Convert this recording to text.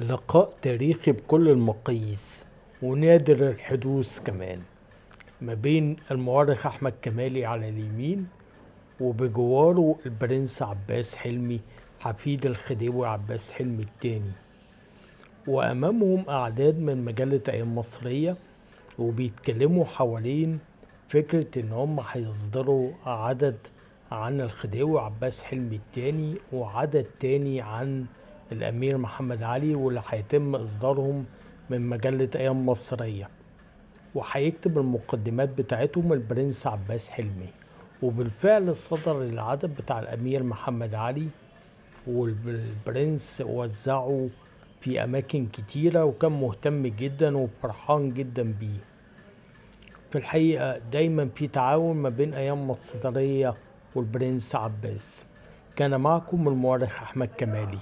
لقاء تاريخي بكل المقاييس ونادر الحدوث كمان، ما بين المؤرخ أحمد كمالي على اليمين وبجواره البرنس عباس حلمي حفيد الخديوي عباس حلمي الثاني، وأمامهم أعداد من مجلة أيام مصرية، وبيتكلموا حوالين فكرة إن هم هيصدروا عدد عن الخديوي عباس حلمي الثاني وعدد تاني عن الأمير محمد علي، واللي هيتم إصدارهم من مجلة أيام مصرية، وهيكتب المقدمات بتاعتهم البرنس عباس حلمي. وبالفعل صدر العدد بتاع الأمير محمد علي، والبرنس وزعه في أماكن كتيرة، وكان مهتم جدا وفرحان جدا بيه. في الحقيقة دايما في تعاون ما بين أيام مصرية والبرنس عباس. كان معكم المؤرخ أحمد كمالي.